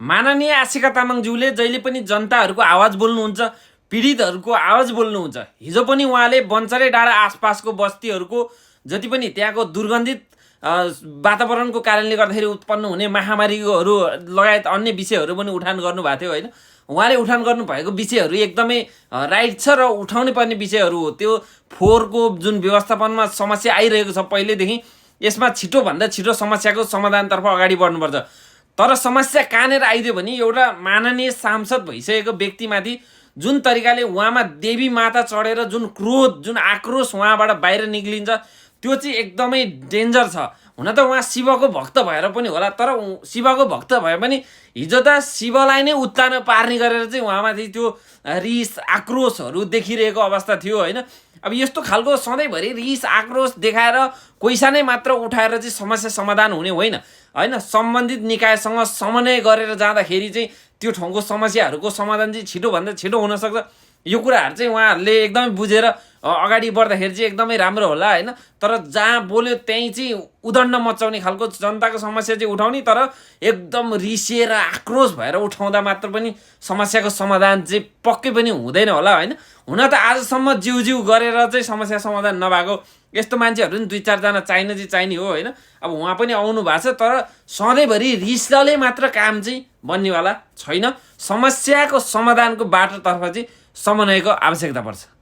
माननीय आशिका तामाङज्यूले जहिले पनि जनताहरूको आवाज बोल्नुहुन्छ, पीडितहरूको आवाज बोल्नुहुन्छ। हिजो पनि उहाँले बन्चरे डाँडा आसपासको बस्तीहरूको जति पनि त्यहाँको दुर्गन्धित वातावरणको कारणले गर्दाखेरि उत्पन्न हुने महामारीहरू लगायत अन्य विषयहरू पनि उठान गर्नुभएको थियो होइन। उहाँले उठान गर्नुभएको विषयहरू एकदमै राइट छ र उठाउनै पर्ने विषयहरू हो। त्यो फोहोरको जुन व्यवस्थापनमा समस्या आइरहेको छ पहिलेदेखि, यसमा छिटोभन्दा छिटो समस्याको समाधानतर्फ अगाडि बढ्नुपर्छ। तर समस्या कहाँनिर आइदियो भने एउटा माननीय सांसद भइसकेको व्यक्तिमाथि जुन तरिकाले उहाँमा देवी माता चढेर जुन क्रोध, जुन आक्रोश उहाँबाट बाहिर निक्लिन्छ, त्यो चाहिँ एकदमै डेन्जर छ। हुन त उहाँ शिवको भक्त भएर पनि होला, तर शिवको भक्त भए पनि हिजो त शिवलाई नै उत्तानो पार्ने गरेर चाहिँ उहाँमाथि त्यो रिस आक्रोशहरू देखिरहेको अवस्था थियो होइन। अब यस्तो खालको सधैँभरि रिस आक्रोश देखाएर पैसा नै मात्र उठाएर चाहिँ समस्या समाधान हुने होइन होइन। सम्बन्धित निकायसँग समन्वय गरेर जाँदाखेरि चाहिँ त्यो ठाउँको समस्याहरूको समाधान चाहिँ छिटोभन्दा छिटो हुनसक्छ। यो कुराहरू चाहिँ उहाँहरूले एकदमै बुझेर अगाडि बढ्दाखेरि चाहिँ एकदमै राम्रो होला होइन। तर जहाँ बोल्यो त्यहीँ चाहिँ उदण्ड मचाउने खालको जनताको समस्या चाहिँ उठाउने, तर एकदम रिसिएर आक्रोश भएर उठाउँदा मात्र पनि समस्याको समाधान चाहिँ पक्कै पनि हुँदैन होला होइन। हुन त आजसम्म जिउ गरेर चाहिँ समस्या समाधान नभएको यस्तो मान्छेहरू पनि 2-4 जना चाहिने हो होइन। अब उहाँ पनि आउनु भएको छ, तर सधैँभरि रिसले मात्र काम चाहिँ बन्नेवाला छैन। समस्याको समाधानको बाटोतर्फ चाहिँ समन्वयको आवश्यकता पर्छ।